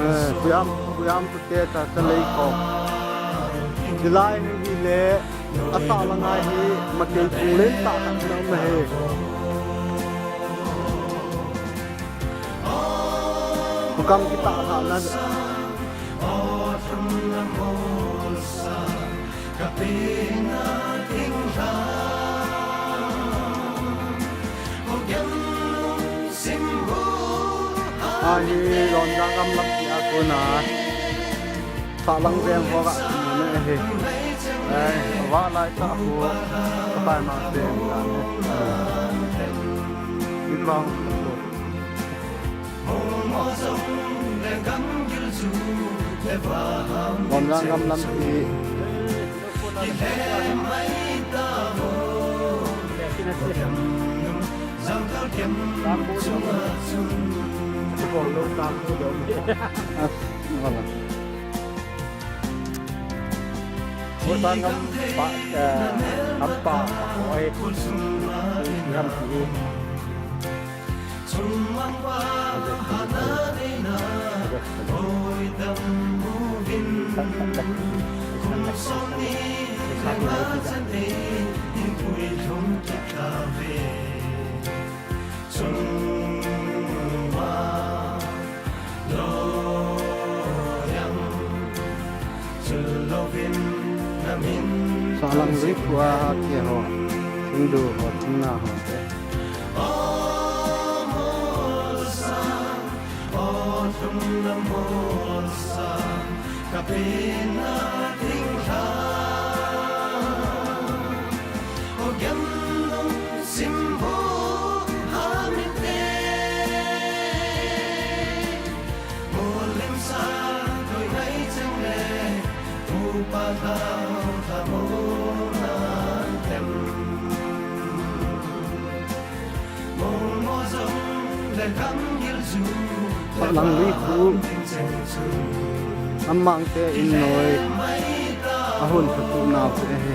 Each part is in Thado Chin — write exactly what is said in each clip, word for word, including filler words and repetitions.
Eh, Kuyam, Kuyam Kute ta, ta lei ko. Hilai hi le, asa la ngai hi, ma kei pu len ta ta na ma he. Kukam kita ta na. Ahi, Lonjang gam lampi a kona. Sahlang veng ho ka mu ne hi. Ai, va lai ta hu. Ka pai ma se ta ne. Ki kong. Lonjang gam lampi. Oi, pa ngam pa, eh, ngam pa, oi, ngam pi. Sahlang lui khu a, a ke ho, Hindu ho, China ho te. Sahlang lui khu, amang te in noi, ahun patu nau te hi.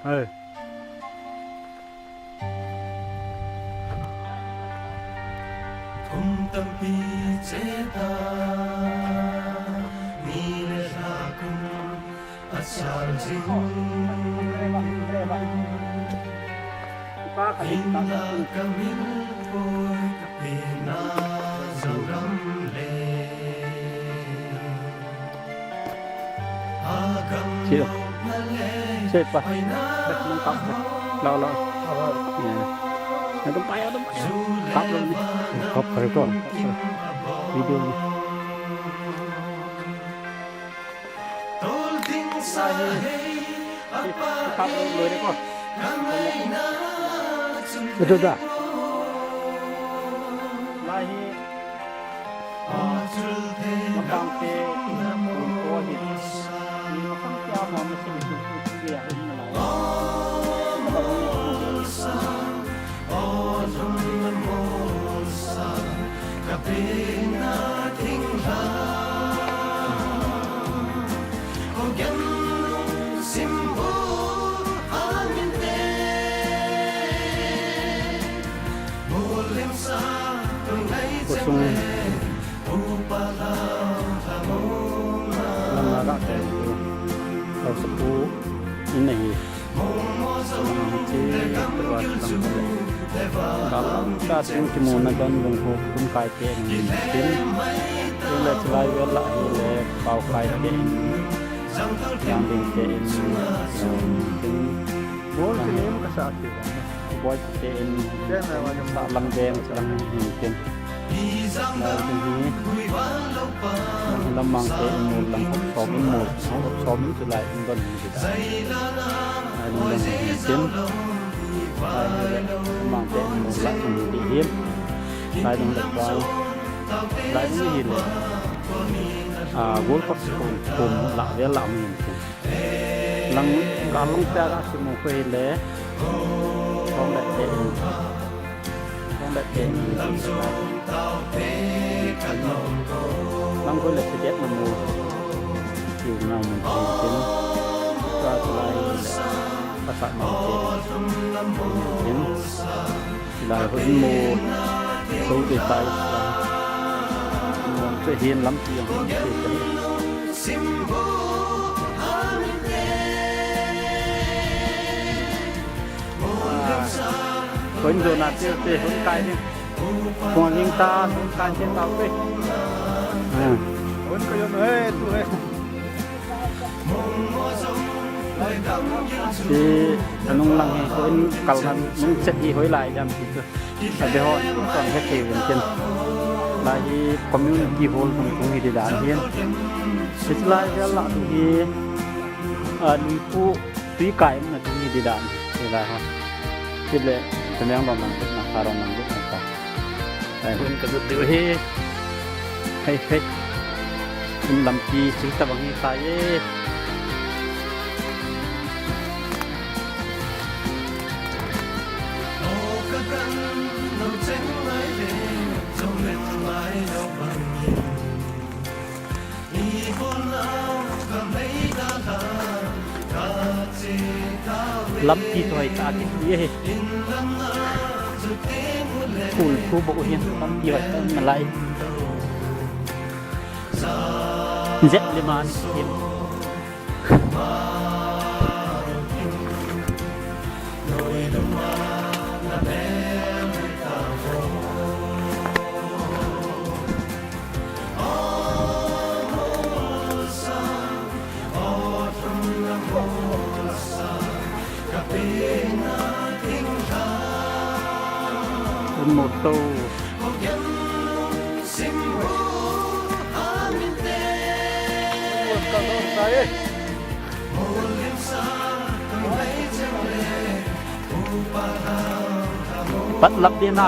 Hey. Thum tampi che ta, ni le lha kum a chal jing. Hinla ka mil poi ka pena Zoram le. Chilo. Chepa. Nang kap. Lao, lao. Ya. Nang pai, nang pai. Kap lo ni. Kap kare ko. Video ni. Kap lo ni ko. Betul tak? Lahi. Matang te, ko hi, ni matang te amo na sini tu tu tu ya, ni na. Khosung lam a ga keng tu. Haosapu in ahi. Lam a hung che, tua lam a le. Gal lam a chun kimuna don lung ho kum kai te in tin. Tin le chulai vel a hi le pau kai te in. Yang ding te in. Tin. Bol te in ka sa te. Bol te in. Sa lang deng, sa lang hin tin. Lai ding hi. Lamang te in mol lang khop som in mol. Khop som in chulai in don hin ti ta. Lai ding hin tin. Lai ding le lamang te in mol lang hin ti hin. Lai ding le pa. Lai ding hi le. A, World Cup kum, kum la, vel la min tin. Lang, ka long ta ka simu ko hi le. Hong le te in. Hong le te in. Lang ko le se det na mu. Ki na mu tin. Ka lai le. Ka sa ma te. Tin. Lai ho in mu. So te tai. Mu te hin lam ti yang. Hun zona te te hun kai ni. Hun ling ta hun kai te ta pe. Hun ko yon he tu he. Ti anung lang hi hun kal nan nung chet hi hoi lai jam ti tu. Abe hon kon he te vin tin. Lai hi community hall tung tung hi di dan hin. Ti lai vel la tu hi. A lui pu Tui kai na tui di dan. Tui lai ha. Tui le, tui meng dong nang, na sa dong nang, na sa. Ai, hun ka zut diu hi. Hei, hei. Hun lampi, sing ta bang hi ta ye. Lampi thoi ta ki ye he. Kul thu bo hin lampi hoi ta na lai. Zet le man hin. Motor. Pat lap dia na.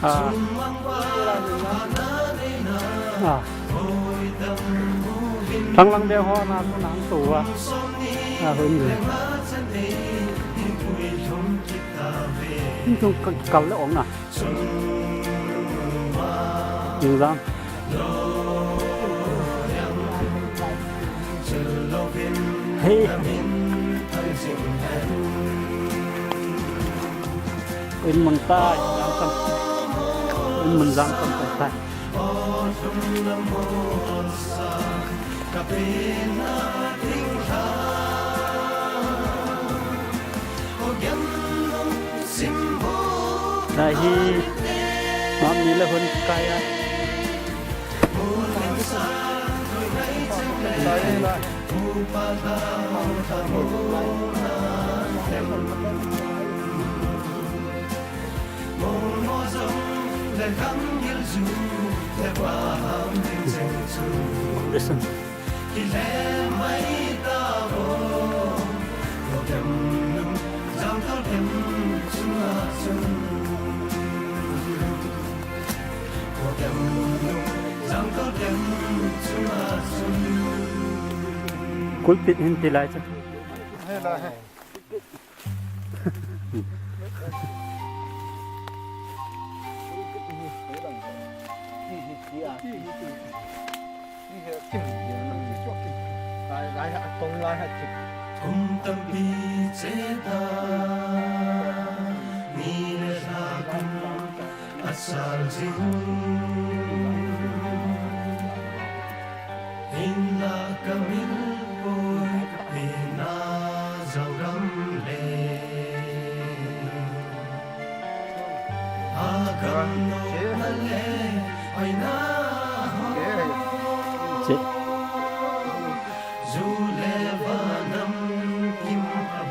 Ah. Ah. Thang lang deu ho na ko nang tu a. Ah, hun le. Tung kal le ong na. Ning jang. Hey. Oi, mun tai, jang kam. Oi, mun jang kam tai. Tahi, mam ni le hun kaya. Listen. Kulpit hin tilai cha. Kum tampi cheda, ni le lha kum asal jing. Hinla ka min poi ka pena Zoram le. A gam nopna le hoina ho. Che. Zu le va nam kim a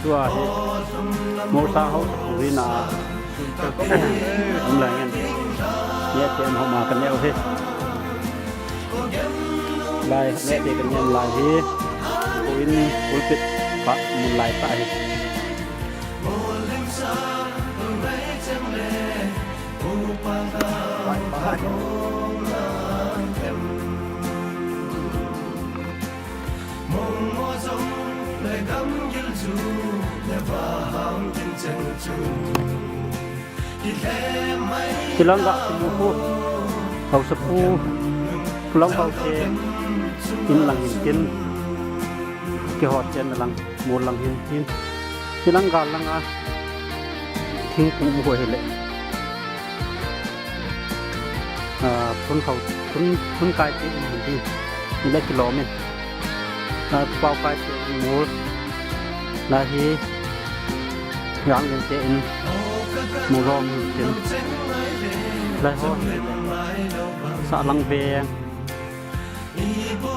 Tua hi Molsa ho rin a um lang in, neh te ho ma ka neo hi. Lai neh te ka nem lai hi. Ko in pulpit pa mun lai ta hi. Kilanga kumuhu hausapu pulang hau te in lang in tin kihot chen lang mol lang hin hin. Kilanga langa thingkung u ho hi le. A, phun khau, phun, phun kai te in hin tin. Ni le kilom in. A, pau kai te in mol. Lai hi. Yang in te in. Mol hom hin tin. Lai ho. Sa lang veng.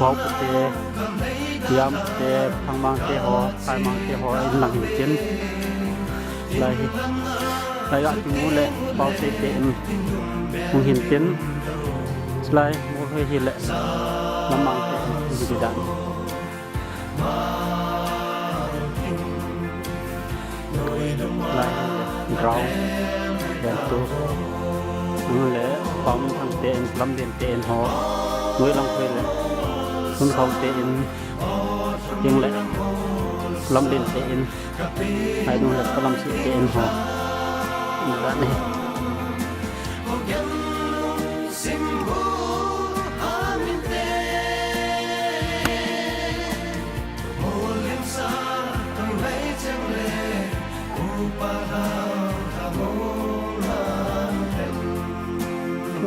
Pau te, Yam te, Thangmang te ho, Khaimang te ho, in lang hin tin. Lai hi, lai a kimu le, Pau te te in, hung hin tin. Lai, mu he hi le, Lamang te in, hung hin dan. Lai ground, dan tu. Mun le, pam thang te in, lam den te in ho. Mun lang khoi le. Sun khau te in, ting le. Lam den te in. Hai dung le, palam si te in ho. Mun dan ni.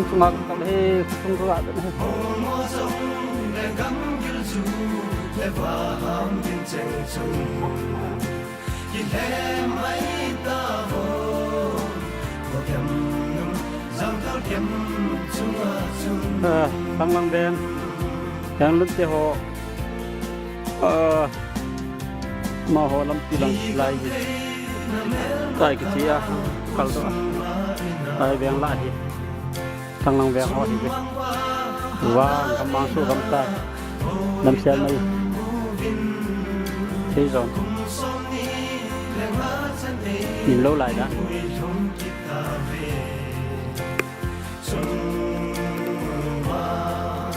Khosung a kal he, khosung a kal he. Ah, Thanglang veng, veng lut te ho. Ah, ma ho lampi lang lai hi. Tai kichi a, kal to a. Tai veng lai hi. Thanglang veng ho hi ve. Vang, gam mang su gam tai. Lam sial mai. Thei jong. Min lo lai da.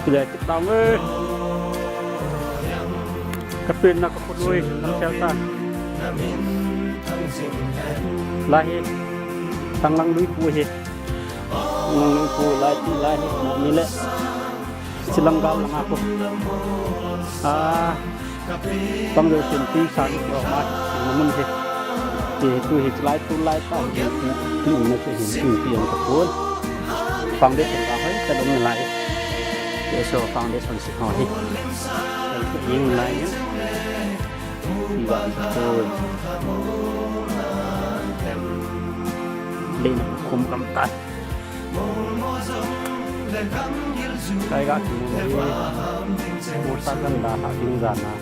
Kile kit tang e. Ka pen na ka khut lui, lam sial ta. Lai hi. Thanglang lui pu hi. Thanglang lui pu lai ti lai hi. Na mi le. Chilang gal lang a ko. Ah. Pang deu sin ti sa ni ko ma. Na mun hi. Ti tu hi lai tu lai ta. Ti na ti hin ti ti ang ko. Foundation ka hoi ta dong lai. Ti so foundation si ho hi. Ing lai ni. Ti ba ko. Le na khum kam ta. Kaiga kimu hi. Motorcycle da ha ding jana.